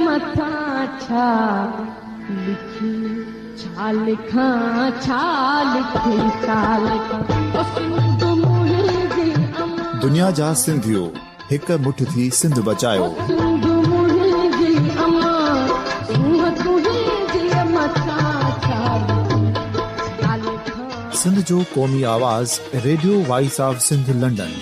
مٿان ڇا لکي ڇا لکان ڇا لکي ڇا لکان او سنڌ منهنجي امان. دنيا جا سنڌيو هڪ مٺ ٿي سنڌ بچايو. او سنڌ منهنجي امان سونهن تنهنجي مٿان ڇا لکي ڇا لکان. سنڌ جو قومي آواز radio voice of Sindh London.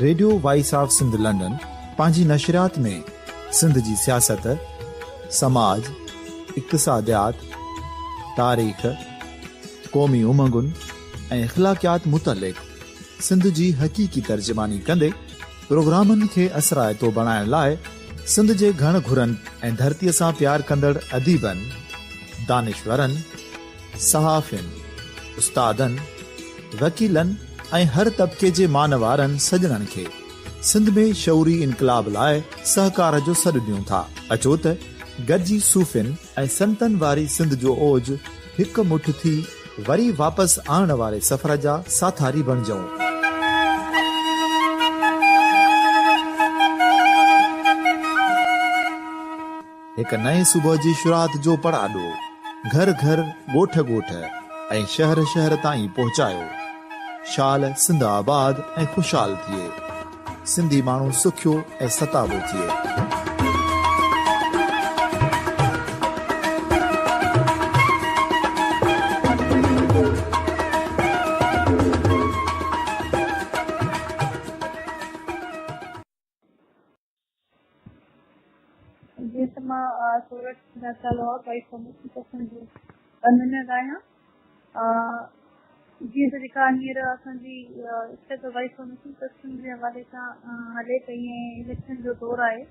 Radio voice of Sindh London پنهنجي نشريات ۾ سنڌ جي سياست، سماج، اقتصاديات، تاريخ، قومي امنگن ۽ اخلاقيات متعلق سنڌ جي حقيقي ترجماني ڪندي پروگرامن کي اثرائتو بڻائڻ لاء سنڌ جي گهڻ گهرن ۽ ڌرتيء سان پيار ڪندڙ اديبن، دانشورن، صحافين، استادن، وڪيلن ۽ هر طبقي جي مانوارن سڄڻن کي سنڌ ۾ شعوري انقلاب لاء سهڪار جو سڏ ڏيون ٿا. اچو ته گڏجي صوفين ۽ سنتن واري سنڌ جو اوج هڪ مٺ ٿي وري واپس آڻڻ واري سفر جا ساٿاري بڻجون. هڪ نئين صبح جي شروعات جو پڙاڏو گهر گهر، ڳوٺ ڳوٺ ۽ شهر شهر تائين پهچايو. شال سنڌ آباد ۽ خوشحال ٿئي. سنڌي ماڻهو سکيو ۽ ستابو ٿئي. جيئن ته مان سورٺ ناسالو وائيس ڪميشن پرسن جي ڪنوينر آهيان. جيئن ته جيڪا هينئر اسان جي اسٽيٽ وائيس ڪميشن پرسن جي حوالي سان هلي پئي ۽ اليڪشن جو دور آهي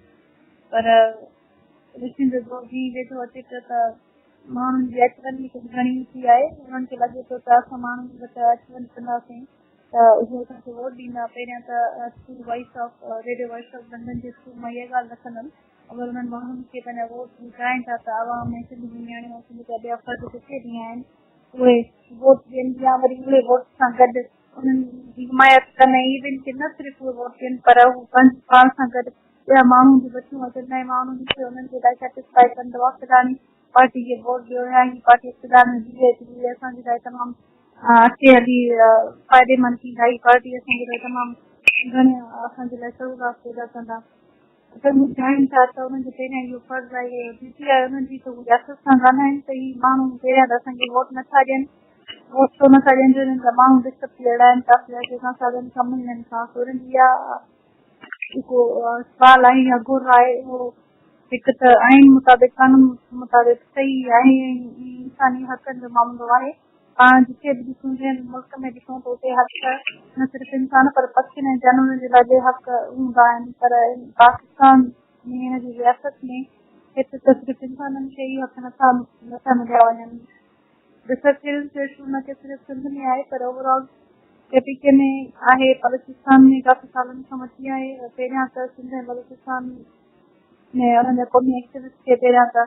پر اليڪشن جو دور جيئن ويجهو اچي پيو ته ماڻهن جي اچ وڃ به ڪجهه گهڻي ٿي آهي. انهن کي لڳي ٿو ته اسان ماڻهن وٽ اچ وڃ ڪنداسين ته اهي اسان کي ووٽ ڏيندا. پهريان ته through voice of radio voice of London جي ٿرو مان اها ڳالهه رکندم اگر انهن ماڻهن کي پنهنجا ووٽ هو چاهين ٿا ته عوام ۽ سنڌ جون نياڻيون ۽ سنڌ جا ٻيا فرد جيڪي به آهن اهي ووٽ ڏين يا وري اهي ووٽ سان گڏ انهن جي حمايت ڪن ۽ ايون ڪي نه صرف اهي ووٽ ڏين پر هو پنهنجي پاڻ سان گڏ ٻيا ماڻهو به وٺيون اچن ۽ ماڻهن کي انهن جي لاء سيٽسفائي ڪن ته واهه فلاڻي پارٽي کي ووٽ ڏيو يا هي پارٽي اقتدار ۾ بيهي ٿي اهي اسان جي لاء تمام اڳتي هلي فائديمند ٿيندا. هي پارٽي اسان جي لاء تمام گهڻي اسان جي لاء سهولات پيدا ڪندا. اگر هو چاهين ٿا ته انهن جو پهريان اهو فرض آهي اهو ڊيوٽي آهي انهن جي ته هو رياست سان ڳالهائين ته هي ماڻهو پهريان ته اسان کي ووٽ نٿا ڏين، ووٽ ڇو نٿا ڏين جو انهن جا ماڻهو ڊسپيئرڊ آهن ڪافي عرصي کان ساڳين ڪم هنن کان سو انهن جي اها جيڪو سوال آهي يا گهر آهي اهو هڪ ته آئين مطابق قانون مطابق صحيح آهي ۽ انساني حقن جو معاملو آهي. پاڻ جتي به ڏسون جنهن به ملڪ ۾ ڏسون ته اتي حق نه صرف انسان پر پکين ۽ جانورن جي لاء به حق هوندا آهن پر پاڪستان ۾ هن جي رياست ۾ هت ته صرف انسانن کي ئي حق نٿا نٿا مليا وڃن. ڊسپيئرنس جو اشو نه ڪي صرف سنڌ ۾ آهي پر اوور آل ڪي پي ڪي ۾ آهي بلوچستان ۾ ڪافي سالن کان وٺي آهي پهريان ته سنڌ ۽ بلوچستان ۾ انهن جا قومي ايڪٽيوسٽ کي پهريان ته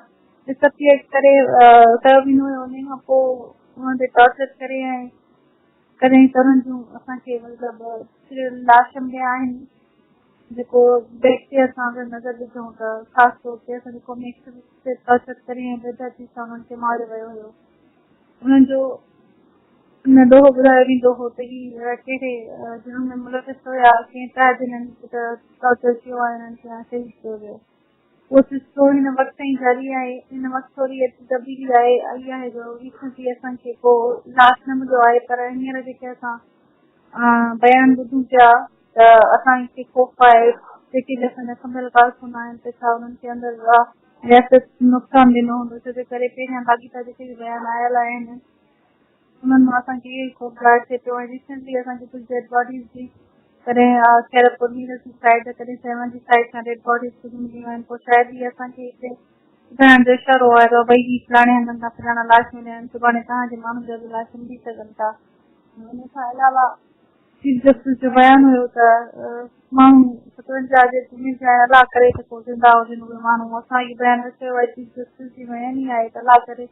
ڊسپيئر ڪري ڪيو ويندو هيو انهي کان پوء انهن تي ٽارچر ڪري ۽ ڪڏهن ته انهن جون اسان کي مطلب لاش مليا آهن جيڪو بيڪ تي اسان اگر نظر وجهون ته خاص طور تي اسان جي قومي ايڪٽيوسٽ تي ٽارچر ڪري ۽ بيدردي سان انهن کي ماريو ويو هيو انهن جو نه ڏوهه ٻڌايو ويندو هو ته هي ڪهڙي جرم ۾ ملوث هيا ڪنهن تحت هنن کي ٽارچر ڪيو آهي انهن کي شهيد ڪيو ويو. اهو سلسلو هن وقت تائين جاري آهي. هن وقت ٿوري ايتري تبديلي آئي آهي جو ريسنٽلي اسان کي ڪو لاش نه مليو آهي پر هينئر جيڪي اسان بيان ٻڌون پيا ته اسان کي خوف آهي جيڪي به اسان جا کنڀيل ڪارڪن آهن ته ڇا انهن کي اندر رياست نقصان ڏنو هوندو ڇو جي ڪري پهريان لاڳيتا جيڪي به بيان آيل آهن انهن مان اسان کي اهو ئي خوف ظاهر ٿئي پيو ۽ ريسنٽلي اسان کي ڪجهه ڊيڊ باڊيز به ڪڏهن خيرپور ميرس جي سائيڊ ڪڏهن سيوهڻ جي سائيڊ کان ڊيڊ باڊيز ڪجهه مليون آهن پوء شايد ئي اسان کي هتي ٻڌائڻ جو اشارو آيو ته ڀئي هي فلاڻي هنڌن تان فلاڻا لاش مليا آهن سڀاڻي توهان جي ماڻهن جا به لاش ملي سگهن ٿا. ان کان علاوه چيف جسٽس جو بيان هيو ته ماڻهو 57 جي عمر جا آهن الله ڪري ته ڪو زنده هجن اهي ماڻهو اسان اهو بيان نه چيو آهي چيف جسٽس جي بيان ئي آهي ته الله ڪري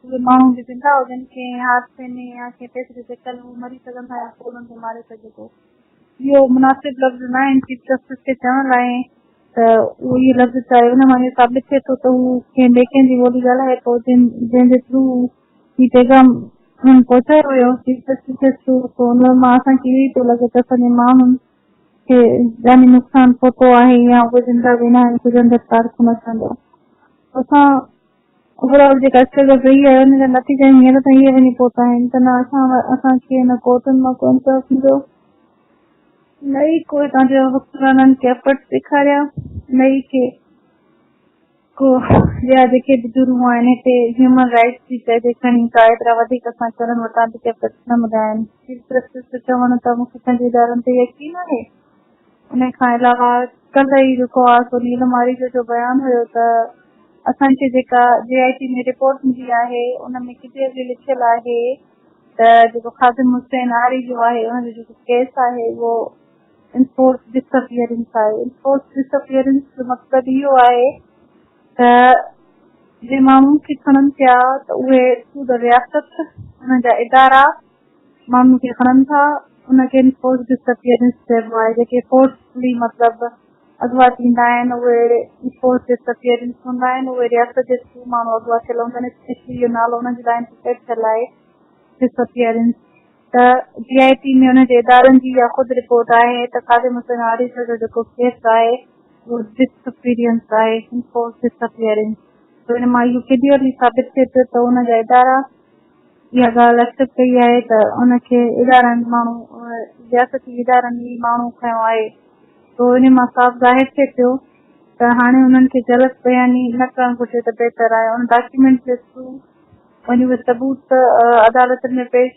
اهي ماڻهو به زنده هجن ڪنهن حادثي ۾ يا ڪنهن پئسي جي چڪر ۾ هو مري سگهن ٿا يا ڪو انهن کي ماري سگهي ٿو. इहो मुनासिब लफ़्ज़ न आहिनि चीफ जस्टिस खे चवण लाइ त उहो इहो लफ़्ज़ चाहे उन मां इहो साबित थिए थो त हू कंहिं ॿिए कंहिंजी ॿोली ॻाल्हाए थो जंहिंजे थ्रू ही पैगाम हुननि पहुचायो हुयो चीफ जस्टिस जे थ्रू। पोइ उन मां असांखे इहो ई थो लॻे त असांजे माण्हुनि खे जानी नुक़सानु पहुतो आहे या उहे ज़िंदा बि न आहिनि, कुझु अंदरि तारकु न थींदो। असां ओवरऑल जेका स्ट्रगल रही आहे उन जा नतीजा हींअर ताईं इहे वञी पहुता आहिनि त न असांखे हिन कोर्टुनि मां को इंसाफ़ मिलियो, न ई को हितां जे हुक्मराननि खे एफर्ट ॾेखारिया, न ई खे को ॿिया जेके बि ज़रूर आहिनि हिते ह्यूमन राइट्स जी चइजे खणी त एतिरा वधीक असां चरण वटां बि एफर्ट न मिलिया आहिनि। चीफ जस्टिस जो चवणु त मूंखे पंहिंजे इदारनि ते यकीन आहे। उन खां अलावा कल्ह ई जेको आहे सो नीलम आरीजो जो बयानु हुयो त असांखे जेका जे I T में रिपोर्ट मिली आहे उन में क्लियरली लिखियलु आहे त जेको ख़ादिम हुसैन आरीजो आहे उनजो जेको केस आहे उहो इनफोर्स डिसअपियरेंस आहे। इनफोर्स डिसअपियरेंस जो मक़सदु इहो आहे त जे माण्हू खे खणनि पिया त उहे थ्रू the रियासत उन्हनि जा इदारा माण्हू खे खणनि था, उनखे इनफोर्स डिसअपियरेंस चइबो आहे। जेके फोर्सफुली मतिलबु अॻवा थींदा आहिनि उहे इनफोर्स डिसअपियरेंस हूंदा आहिनि, उहे रियासत जे थ्रू माण्हू अॻवा थियल हूंदा आहिनि, स्पेशली इहो नालो उन्हनि जे लाइ इम्प्लिकेट थियल आहे डिसअपियरेंस। त जे I T में उन्हनि जे इदारनि जी इहा ख़ुदि रिपोर्ट आहे त ख़ादिम हुसैन आरीजो जो जेको केस आहे उहो डिसअपियरेंस आहे, इनफोर्स डिसअपियरेंस। त हिन मां इहो क्लियरली साबित थिए पियो त उन जा इदारा इहा ॻाल्हि एक्सेप्ट कई आहे त उनखे इदारनि माण्हू रियासती इदारनि ई माण्हू खयो आहे। त इन मां साफ़ ज़ाहिर थिए पियो त हाणे उन्हनि खे ग़लति बयानी न करणु घुरिजे त बहितर आहे। उन डॉक्यूमेंट जे थ्रू वञी उहे सबूत अदालत में पेश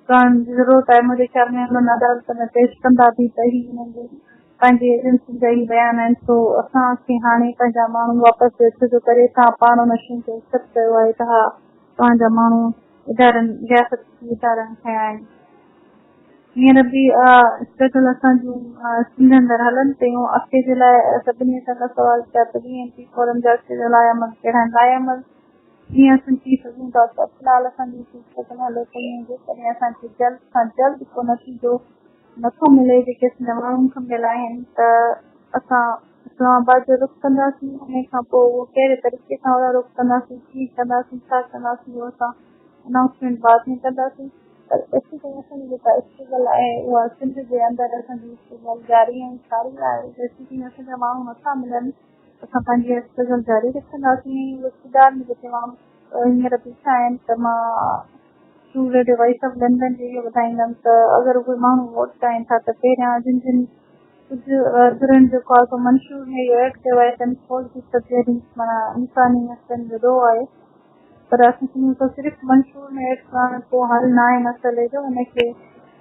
करण जी ज़रूरत आहे। मुंहिंजे ख़्याल में उन्हनि अदालत में पेश कंदा बि त ही हुननि जे पंहिंजे एजेंसी जा ई बयान आहिनि। सो असांखे हाणे पंहिंजा माण्हू वापसि ॾियो, छो जो करे तव्हां पाण उन शइ खे एक्सेप्ट कयो आहे त हा तव्हांजा माण्हू इदारनि रियासत इदारनि खयां आहिनि। हींअर बि स्ट्रगल असांजूं सिंध अंदरि हलनि पियूं। अॻिते जे लाइ सभिनी असां सवाल कया त बी एन पी फोरम जा अॻिते जा लाइ अमल कहिड़ा आहिनि, लाइ अमल कीअं असां थी सघूं था त फ़िलहाल असांजी स्ट्रगल हले पई ऐं जेकॾहिं असांखे जल्द खां जल्द को नतीजो नथो मिले जेके असांजा माण्हू खपियल आहिनि त असां इस्लामाबाद जो रुख़ कंदासीं। उन खां पोइ उहो कहिड़े तरीक़े सां रुख़ कंदासीं, कीअं कंदासीं, छा कंदासीं, उहो असां अनाउंसमेंट बाद में कंदासीं। पर जेसीं ताईं असांजी जेका स्ट्रगल आहे उहा सिंध जे अंदरि असांजी स्ट्रगल जारी ऐं सारी आहे। जेसीं ताईं असांजा माण्हू नथा मिलनि असां पंहिंजी स्ट्रगल जारी रखंदासीं। इक़्तिदार में जेके माण्हू हींअर बीठा आहिनि त मां through radio voice of London जे इहो ॿुधाईंदमि त अगरि उहे माण्हू वोट चाहिनि था त पहिरियां जिन जिन कुझु धिरनि जेको आहे सो मंशूर में इहो एड कयो आहे त इनफोर्स डिसअपियरेंस माना इंसानी हक़नि जो ॾोह आहे, पर असां सम्झूं था सिर्फ़ु मंशूर में एड करणु को हल न आहे मसइले जो। हुनखे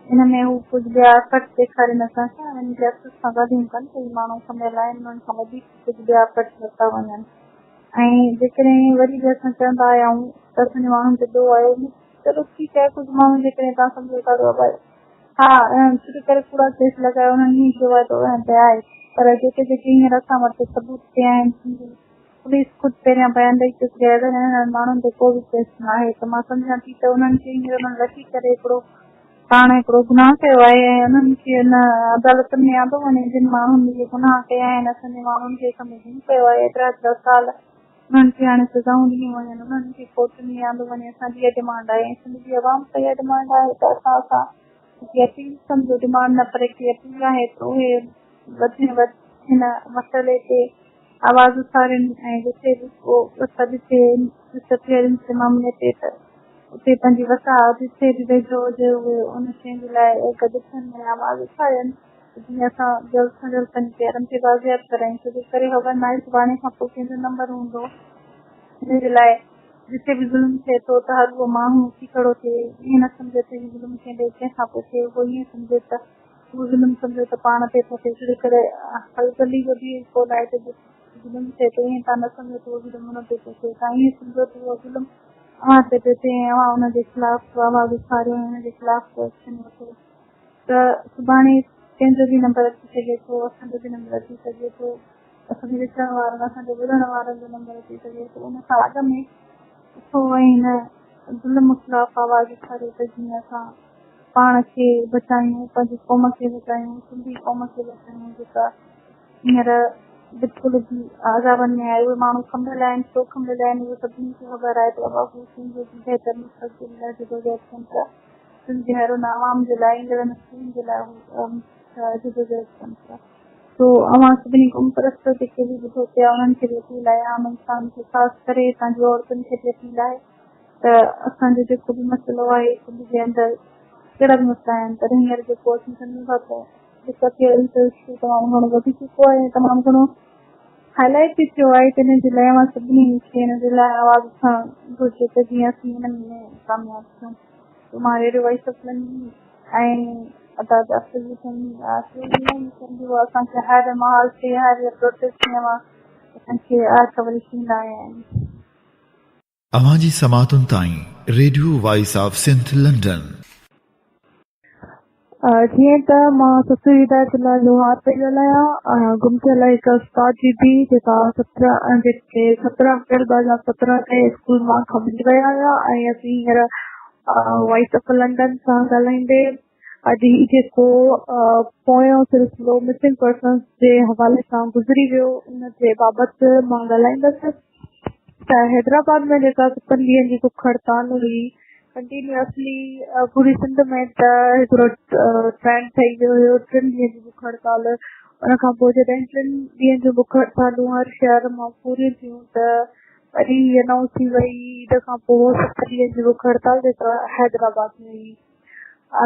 इन में हू कुझु ॿिया एफर्ट ॾेखारनि असांखे, हुननि रियासत सां ॻाल्हियूं कनि त ही माण्हू खमियल आहिनि, उन्हनि खां वधीक कुझु ॿिया एफर्ट वरिता वञनि। ऐं जेकॾहिं वरी बि असां चवंदा आहियूं त असांजे माण्हुनि ते ॾोह आहे, चलो ठीकु आहे, कुझु माण्हू जेकॾहिं तव्हां सम्झो था त भई हा छो करे कूड़ा केस लॻायो, उन्हनि ईअं कयो आहे त उन्हनि ते आहे, पर जेके जेके हींअर असां वटि सबूत पिया आहिनि, पुलिस ख़ुदि पहिरियां बयानु ॾेई चुकी आहे त हिननि माण्हुनि ते को बि केस न आहे। त मां सम्झां थी त उन्हनि खे हींअर उन्हनि रखी करे हिकिड़ो पाण हिकिड़ो गुनाह कयो आहे ऐं उन्हनि खे हुन अदालत में आंदो वञे जिन माण्हुनि इहे गुनाह कया आहिनि, असांजे माण्हुनि खे गुम कयो आहे एतिरा एतिरा साल, उन्हनि खे हाणे सज़ाऊं ॾिनियूं वञनि, उन्हनि खे कोर्ट में आंदो वञे। असांजी इहा डिमांड आहे ऐं सिंध जी अवाम सां इहा डिमांड आहे त असां असां अपील सम्झो, डिमांड न पर हिकिड़ी अपील आहे त उहे वधि में वधि हिन मसइले ते आवाज़ उथारनि ऐं जिते बि को सॾु थिए डिसअपियरेंस जे मामले ते त उते पंहिंजी वसाहत जिते बि वेझो हुजे उहे उन शइ जे लाइ गॾु थियनि ऐं आवाज़ उथारनि जीअं असां जल्द खां जल्द पंहिंजे प्यारनि खे बाज़ियाब करायूं। छो जो करे ख़बर न आहे सुभाणे खां पोइ कंहिंजो नंबर हूंदो। हिन जे लाइ जिते बि ज़ुल्म थिए थो त हर उहो माण्हू उथी खड़ो थिए, ईअं न सम्झे त हीउ ज़ुल्म कंहिंखां पियो थिए, उहो ईअं सम्झे त उहो ज़ुल्म सम्झो त पाण ते थो थिए। छो जो करे हलगली जो बि कोन आहे त ज़ुल्म थिए थो, ईअं तव्हां न सम्झो त उहो ज़ुल्म हुन ते पियो थिए, तव्हां ईअं सम्झो त उहो ज़ुल्म अव्हां ते पियो थिए ऐं अव्हां हुनजे ख़िलाफ़ आवाज़ उथारियो ऐं हुनजे ख़िलाफ़ एक्शन वठो। त सुभाणे कंहिंजो बि नंबर अची सघे थो, असांजो बि नंबर अची सघे थो, असांजे ॾिसण वारनि, असांजे ॿुधण वारनि जो नंबर अची सघे थो। उन खां अॻु में उथो ऐं हिन ज़ुल्म ख़िलाफ़ आवाज़ उथारियो त जीअं असां پاڻ کي بچايون، پنهنجي قوم کي بچايون، سنڌي قوم کي بچايون جيڪا هينئر بلڪل به عذابن ۾ آهي. اهي ماڻهو کنڀيل آهن، ڇو کنڀيل آهن اهو سڀني کي خبر آهي ته بابا هو سنڌ جي بهتر مستقبل لاء جدوجهد ڪن ٿا، سنڌ جي هر ان عوام جي لاء، ايندڙ نسلن جي لاء هو جدوجهد ڪن ٿا. سو اوهان سڀني قوم پرست جيڪي به ٻڌو پيا انهن کي به اپيل آهي، عام انسان کي خاص ڪري هتان جي عورتن کي به اپيل آهي ته اسان جو جيڪو به مسئلو آهي سنڌ جي اندر ڪهڙا به مسئلا آهن پر هينئر جيڪو اسين سمجهون ٿا ته ڊساپيئرنس جو اشو تمام گهڻو وڌي چڪو آهي ۽ تمام گهڻو هائي لائيٽ به ٿيو آهي تنهن جي لاء اوهان سڀني کي ان جي لاء آواز اٿارڻ گهرجي ته جيئن اسين انهن ۾ ڪامياب ٿيون. سو مان ريڊيو وائس آف لنڊن ۽ ادا جعفر جي سنڌ اسان کي هر محاذ تي هر پروٽيسٽ ۾ اوهان اسان کي هر خبر ڏيندا آيا آهن. اوهان جي سماعتن تائين radio voice of Sindh London. جيئن ته مان سسئي هدايت الله لوهار پئي ڳالهايان، گم ٿيل هڪ استاد جي ڌيء جيڪا سترهن جيڪي سترهن اپريل 2017 تي اسڪول مان کڻي ويا هيا ۽ اسين هينئر وائس آف لنڊن سان ڳالهائيندي اڄ هي جيڪو پويون سلسلو مسنگ پرسنز جي حوالي سان گذري ويو ان جي بابت مان ڳالهائيندس. ته حيدرآباد ۾ جيڪا ستن ڏينهن جي بک هڙتال هئي ڪنٽينيوسلي پوري سنڌ ۾ ته هڪڙو ٽرينڊ ٺهي ويو هيو ٽن ڏينهن جي بک هڙتال ان کان پوء جڏهن ٽن ڏينهن جون بک هڙتالون هر شهر مان پوريون ٿيون ته وري انائونس ٿي وئي عيد کان پوء ست ڏينهن جي بک هڙتال جيڪا حيدرآباد ۾ هئي.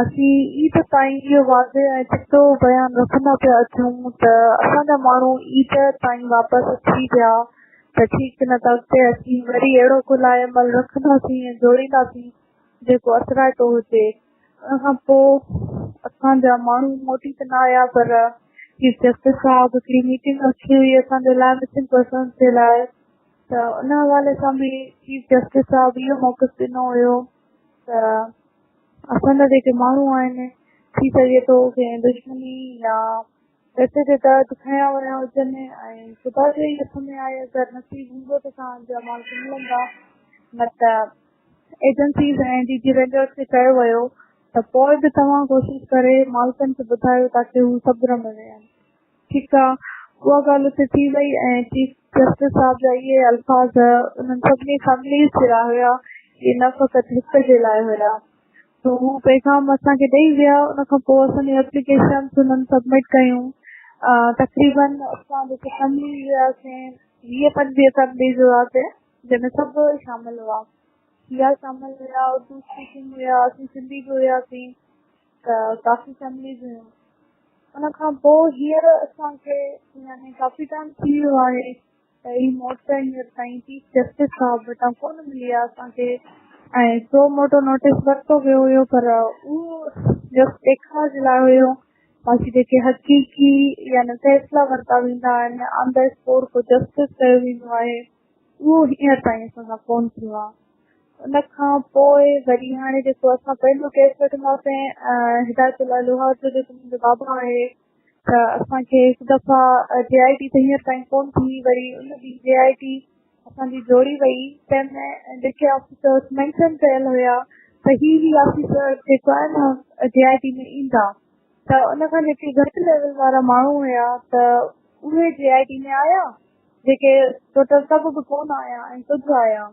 اسين عيد تائين اهو واضح ۽ چٽو بيان رکندا پيا اچون ته اسان جا ماڻهو عيد تائين واپس اچي ويا ته ٺيڪ نه ته اڳتي اسين وري اهڙو ڪو لاء عمل رکنداسين ۽ جوڙينداسين جيڪو اثرائتو هجي. ان کان پوء اسان جا ماڻهو موٽي ته نه آيا پر چيف جسٽس صاحب هڪڙي ميٽنگ رکي هئي اسان جي لاء مسنگ پرسنز جي لاء ته ان حوالي سان به چيف جسٽس صاحب اهو موقف ڏنو هيو ته اسان جا جيڪي ماڻهو آهن ٿي سگهي ٿو ڪنهن دشمني يا پئسي جي تحت کنيا ويا هجن ۽ خدا جي ئي هٿ ۾ آهي اگر نصيب هوندو ته توهان جا ماڻهو ملندا نه ته ايجنسيز ۽ ڊي جي رينجرز کي چيو ويو ته پوء به توهان ڪوشش ڪري مالڪن کي ٻڌايو تاڪه هو صبر ۾ ويهن. ٺيڪ آ اها ڳالهه اتي ٿي وئي ۽ چيف جسٽس صاحب جا اهي الفاظ انهن سڀني فيمليز جي لاء هيا اهي نه فقط هڪ جي لاء هيا سو هو پيغام اسان کي ڏئي ويا ان کان پوء اسان جون ايپليڪيشنس انهن سبمٽ ڪيون تقريبن اسان جيڪي فيمليز هياسين 20 25 فيمليز هئاسين جنهن ۾ سڀ شامل هئا شيعا شامل هيا اردو اسپيڪنگ هيا اسين سنڌي به هياسين ته ڪافي فيمليز هيون ان کان پوء هينئر اسان کي يعني ڪافي ٽائيم ٿي ويو آهي ته هي موٽ هينئر تائين چيف جسٽس صاحب وٽان ڪونه ملي آهي اسان کي ۽ سو موٽو نوٽيس ورتو ويو هيو پر اهو جسٽ ڏيکاء جي لاء هيو باقي جيڪي حقيقي يعني فيصلا ورتا ويندا آهن آن the spot ڪو جسٽس ڪيو ويندو آهي اهو هينئر تائين اسان سان ڪونه ٿيو آهي. ان کان پوء وري هاڻي جيڪو اسان پنهنجو ڪيس وٺنداسين هدايت الله لوهار جو جيڪو منهنجو بابا آهي ته اسان کي هڪ دفعا جي آء ٽي ته هينئر تائين ڪونه ٿي وري ان جي جي آء ٽي اسان جي جوڙي وئي تنهن ۾ جيڪي آفيسرس مينشن ڪيل هيا ته هي هي آفيسر جيڪو آهي نه جي آء ٽي ۾ ايندا ته ان کان جيڪي گهٽ ليول وارا ماڻهو هيا ته اهي جي آء ٽي ۾ آيا جيڪي ٽوٽل سڀ به ڪونه آيا ۽ ڪجهه آيا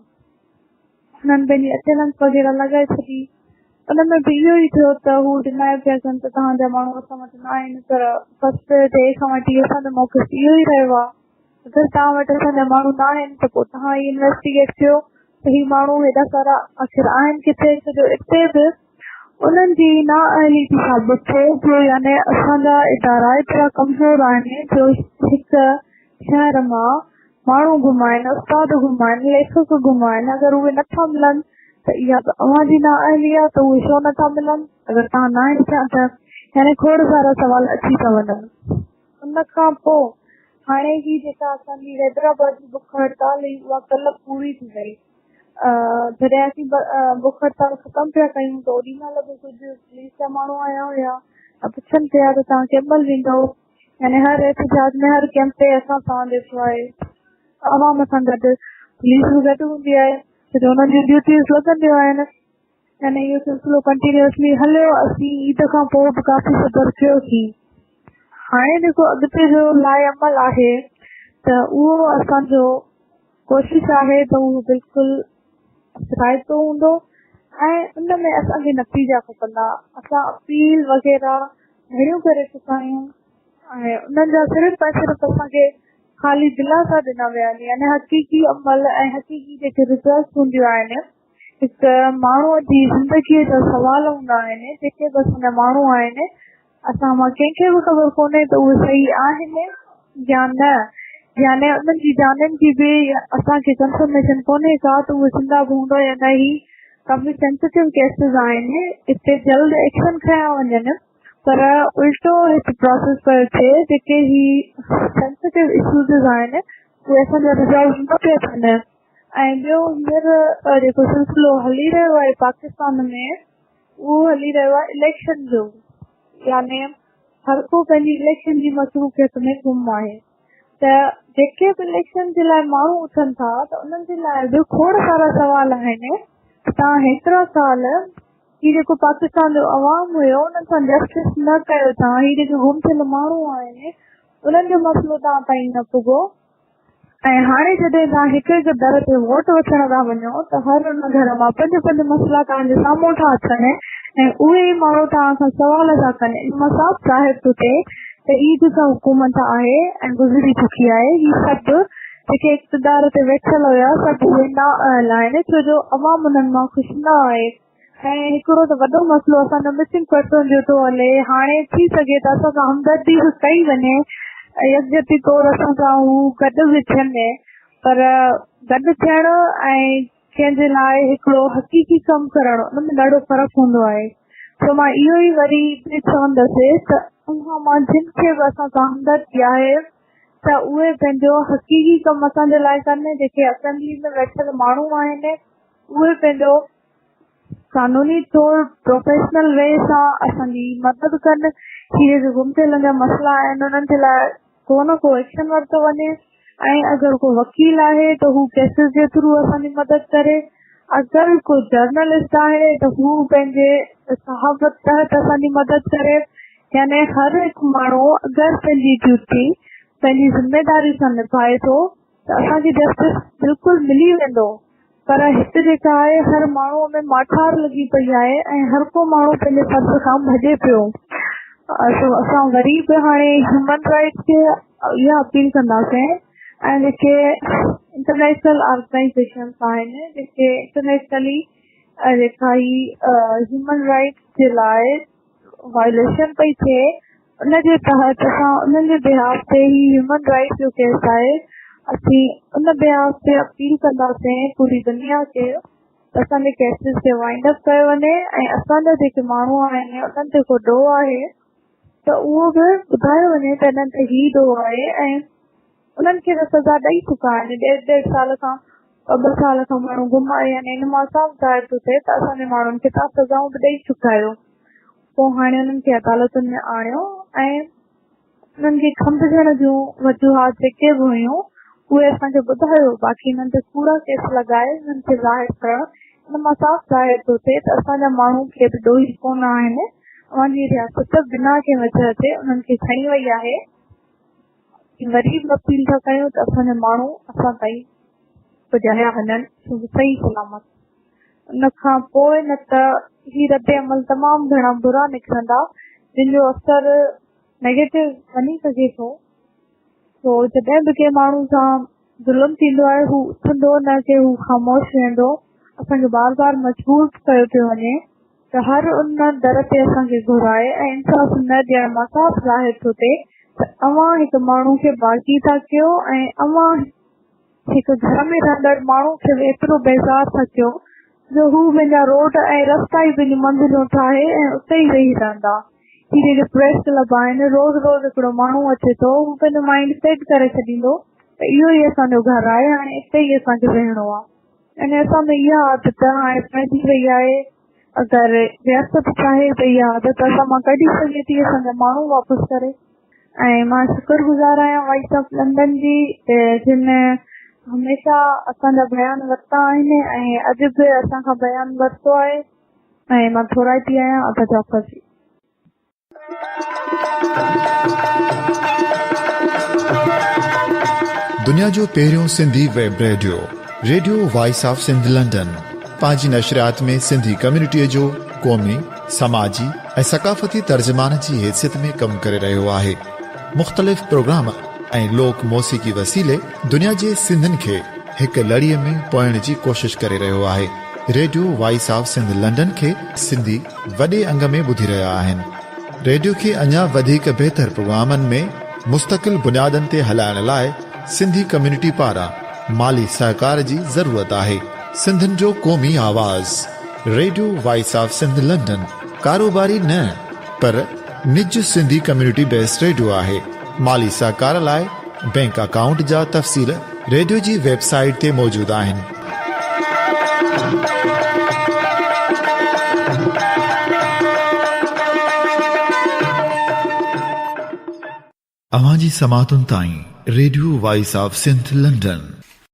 انهن پنهنجي اٽينڊنس وغيره لڳائي ڇڏي ان ۾ به اهو ئي ٿيو ته هو ڊنائي پيا ڪن ته توهان جا ماڻهو اسان وٽ نه آهن پر فرسٽ ڊي کان وٺي اسان جو موقف اهو ئي رهيو آهي اگر توهان وٽ اسان جا ماڻهو نه آهن ته پوء توهان ئي انويسٽيگيٽ ڪيو ته هي ماڻهو هيڏا سارا آخر آهن ڪٿي ڇو جو اتي به انهن جي نااهلي ٿي ثابت ٿئي جو يعني اسان جا ادارا ايترا ڪمزور آهن جو هڪ شهر مان ماڻهو گهمائن، استاد گهمائن، ليکڪ گهمائن اگر اهي نٿا ملن ته اها به اوهان جي نااهلي آهي ته اهي ڇو نٿا ملن اگر توهان ناهن ٿيا ته يعني کوڙ سارا سوال اچي ٿا وڃن. ان کان پوء هاڻي هي جيڪا اسان جي حيدرآباد جي بک هڙتال هئي اها ڪلهه پوري ٿي وئي. جڏهن اسين بک هڙتال ختم پيا ڪيون ته اوڏي مهل به ڪجهه پوليس جا ماڻهو آيا هيا ته پڇن پيا ته توهان ڪنهن مهل ويندؤ يعني هر احتجاج ۾ هر ڪيمپ تي اسان سان ڏٺو آهي عوام سان گڏ پوليس به گڏ هوندي آهي ڇو جو انهن جون ڊيوٽيز لڳنديون آهن. يعني اهو سلسلو ڪنٽينيوسلي هليو، اسين عيد کان پوء به ڪافي صبر ڪيوسين. هاڻي جيڪو اڳتي جو لاء عمل آهي ته اهو اسان جو ڪوشش آهي ته اهو بلڪل اثرائتو هوندو ۽ ان ۾ اسان کي نتيجا کپندا. اسان اپيل وغيره گهڻيون ڪري چڪا آهيون ۽ انهن جا صرف ۽ صرف اسان کي خالي دلاسا ڏنا ويا آهن، يعني حقيقي عمل ۽ حقيقي جيڪي رزلٽس هونديون آهن، هڪ ماڻهوء جي زندگيء جا سوال هوندا آهن، جيڪي به اسان جا ماڻهو آهن، اسان مان ڪنهن کي به خبر ڪونهي ته اهي صحيح آهن يا نه، يعني انهن جي جانين جي به اسان کي ڪنفرميشن ڪونهي ڪا ته اهي زنده به هوندا يا نه. هي ڪافي سينسيٽو ڪيسز آهن، اتي جلد ايڪشن کنيا وڃن، پر الٽو هت پراسيس پيو ٿئي، جيڪي هي سينسيٽو اشوز آهن اهي اسان جا ريزالو نه پيا ٿين. ۽ ٻيو هينئر جيڪو سلسلو هلي رهيو آهي پاڪستان ۾ اهو هلي رهيو آهي اليڪشن جو، يعني هر ڪو پنهنجي اليڪشن جي مصروفيت ۾ گم آهي ته جيڪي به اليڪشن جي لاء ماڻهو اٿن ٿا ته انهن جي لاء به کوڙ سارا سوال آهن ته توهان هيترا سال هي جيڪو پاڪستان جو عوام هيو انهن سان جسٽس نه ڪيو، توهان هي جيڪي گم ٿيل ماڻهو آهن انهن جو مسئلو توهان تائين نه پڳو، ۽ هاڻي جڏهن توهان هڪ هڪ در تي ووٽ وٺڻ ٿا وڃو ته هر ان گهر مان پنج پنج مسئلا توهان جي سامهون ٿا اچن ۽ اهي ئي ماڻهو توهان کان سوال ٿا ڪن. ان مان صاف ظاهر ٿو ٿئي ته هي جيڪا حڪومت آهي ۽ گذري چڪي آهي، هي سڀ جيڪي اقتدار تي ويٺل هيا سڀ اهي نااهل آهن، ڇو جو عوام انهن مان خوش نه آهي. ۽ هڪڙو ته وڏو مسئلو اسان جو مسنگ پرسن جو ٿو هلي، هاڻي ٿي سگهي ته اسان سان همدردي به ڪئي وڃي، يڪجهتي طور اسان سان هو گڏ به ٿين، پر گڏ ٿيڻ ۽ ڪنهن جي لاء هڪڙو حقيقي ڪم ڪرڻ ان ۾ ڏاڍو فرق هوندو آهي. سو مان اهو ئي وري به چوندس ته اوهان مان جن کي به اسان سان همدردي آهي ته اهي پنهنجو حقيقي ڪم اسان جي لاء ڪن، جيڪي اسيمبلي ۾ ويٺل ماڻهو آهن اهي پنهنجو قانوني طور پروفيشنل وي سان اسان جي مدد ڪن، هي جيڪي گم ٿيلن جا مسئلا آهن انهن جي لاء ڪو نه ڪو ايڪشن ورتو وڃي ۽ اگر ڪو وڪيل آهي ته هو ڪيسز جي ٿرو اسان جي مدد ڪري، اگر ڪو جرنلسٽ آهي ته هو پنهنجي صحافت تحت اسان جي مدد ڪري، يعني هر هڪ ماڻهو اگر پنهنجي ڊيوٽي پنهنجي ذميداري سان نڀائي ٿو ته اسان کي جسٽس بلڪل ملي ويندو، پر هت جيڪا آهي هر ماڻهوء ۾ ماٺار لڳي پئي آهي ۽ هر ڪو ماڻهو پنهنجي فرض کان ڀڄي پيو. سو اسان وري به هاڻي هيومن رائٽس کي اها اپيل ڪنداسين ۽ جيڪي انٽرنيشنل آرگنائيزيشنس آهن جيڪي انٽرنيشنلي جيڪا هي هيومن رائٽس جي لاء وائليشن پئي ٿئي ان جي تحت اسان انهن جي بيهاف تي هي هيومن رائٽس جو ڪيس آهي، اسين ان بيهاف تي اپيل ڪنداسين پوري دنيا کي ته اسان جي ڪيسز کي وائنڊ اپ ڪيو وڃي ۽ اسان جا جيڪي ماڻهو آهن انهن تي ڪو ڏوهه آهي ته اهو به ٻڌايو وڃي ته انهن تي هي ڏوهه آهي ۽ انهن کي ته سزا ڏئي چڪا آهن، ڏيڍ ڏيڍ سال کان ٻه ٻه سال کان ماڻهو گم آهي، يعني ان مان صاف ظاهر ٿو ٿئي ته اسان جي ماڻهن کي توهان سزائون به ڏئي چڪا آهيو. پوء هاڻي انهن کي عدالتن ۾ آڻيو ۽ انهن کي کنڀجڻ جون وجوهات جيڪي به هيون اهي اسان کي ٻڌايو، باقي انهن تي ڪوڙا ڪيس لڳائي انهن کي ظاهر ڪرڻ ان مان صاف ظاهر ٿو ٿئي ته اسان جا ماڻهو ڪي به ڏوهي ڪونه آهن، اوهان جي رياست بنا ڪنهن وجهه جي انهن کي کڻي وئي آهي. وري به اپيل ٿا ڪيون ته اسان جا ماڻهو اسان تائين پڄايا وڃن صحيح سلامت. ان کان پوء نه ته هي رد عمل تمام گهڻا برا نڪرندا جن جو اثر نيگيٽو وڃي سگهي ٿو. سو جڏهن به ڪنهن ماڻهو سان ظلم ٿيندو آهي هو اٿندو نه ڪي هو خاموش ويهندو. اسان کي بار بار مجبور ڪيو پيو وڃي ته هر ان در تي اسان کي گهرائي ۽ انصاف نه ڏيڻ مان صاف ظاهر ٿو ٿئي ته اوهان هڪ ماڻهو کي باغي ٿا ڪيو ۽ اوهان هڪ گهر ۾ رهندڙ ماڻهو کي به ايترو بيزار ٿا ڪيو جو هو پنهنجا روڊ ۽ رستا ئي پنهنجون منزلون ٺاهي ۽ اتي ئي ويهي رهندا. هي جيڪي پريس ڪلب آهن، روز روز هڪڙو ماڻهو اچي ٿو، هو پنهنجو مائينڊ سيٽ ڪري ڇڏيندو ته اهو ئي اسان جو گهر آهي، هاڻي اتي ئي اسان کي ويهڻو آهي. يعني اسان ۾ اها عادت هاڻي پئجي وئي آهي. اگر رياست چاهي ته اها عادت اسان مان ڪڍي سگهي ٿي، اسان جا ماڻهو واپس ڪري. ۽ مان شڪر گذار آهيان وائس آف لنڊن جي جن هميشه اسان جا بيان ورتا آهن ۽ اڄ به اسان کان بيان ورتو آهي. ۽ مان ٿورائتي آهيان ادا جعفر جي. دنيا جو پهريون Sindhi web radio, radio voice of Sindh London, پنهنجي نشريات ۾ سنڌي ڪميونٽيء جو قومي، سماجي ۽ ثقافتي ترجمان جي حيثيت ۾ ڪم ڪري رهيو آهي. مختلف پروگرام ۽ لوڪ موسيقي وسيلي دنيا جي سنڌين کي هڪ لڙيء ۾ پوئڻ جي ڪوشش ڪري رهيو آهي. Radio voice of Sindh London کي سنڌي وڏي انگ ۾ ٻڌي رهيا آهن. ريڊيو کي اڃا وڌيڪ بهتر پروگرامن ۾ مستقل بنيادن تي هلائڻ لاء سنڌي ڪميونٽي پاران مالي سهڪار جي ضرورت آهي. سنڌين جو قومي آواز radio voice of Sindh London ڪاروباري نه پر نج سنڌي ڪميونٽي بيسڊ ريڊيو آهي. مالي سهڪار لاء بينڪ اڪائونٽ جا تفصيل ريڊيو جي ويب سائيٽ تي موجود آهن. اوهان جي سماعتن تائين radio voice of Sindh London.